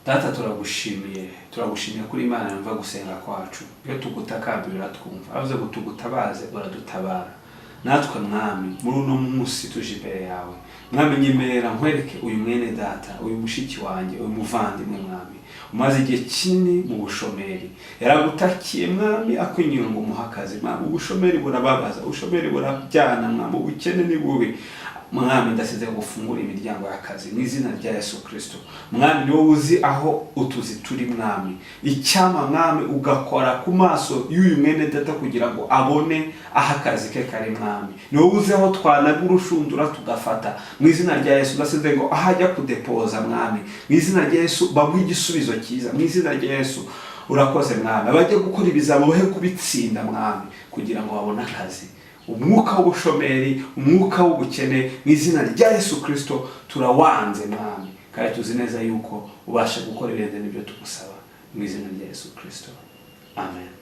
Data, turagushimiye, turagushimiye kuri Imana yumva gusenga kwacu. Iyo tugutakambira uratwumva. Avuze ngo tugutabaze, uradutabara. Natwe Mwami, muri uno munsi tuje imbere yawe. Mwami, nyemerera nkwereke uyu mwene data, uyu mushiki wanjye, uyu muvandimwe, Mwami, umaze igihe kinini mu bushomeri. Yaragutakiye, Mwami, akwinginga ngo umuhe akazi. Mwami, ubushomeri burababaza, ubushomeri burabyana. Mwami, ubukene ni bubi. Mwami, ndasize gufungura imiryango y'akazi mu izina rya Yesu Kirisito. Mwami, ni wowe uzi aho utuzi turi. Mwami, icyama, Mwami, ugakora ku maso y'uyu mwene data kugira ngo abone aho akazi ke kari. Mwami, ni wowe uzi aho twanaga urushundura tugafata. Mu izina rya Yesu, ndasize ngo aho ajya kudepoza, Mwami, mu izina rya Yesu, bamuhe igisubizo cyiza mu izina rya Yesu. Urakoze, Mwami. Abajya gukora ibizami bahe kubitsinda, Mwami, kugira ngo babone akazi. Umwuka w'ubushomeri, umwuka w'ubukene, mu izina rya Yesu Kirisito turawanze, Mwami, kandi tuzi neza yuko ubasha gukora ibirenze n'ibyo tugusaba, mu izina rya Yesu Kirisito, amen.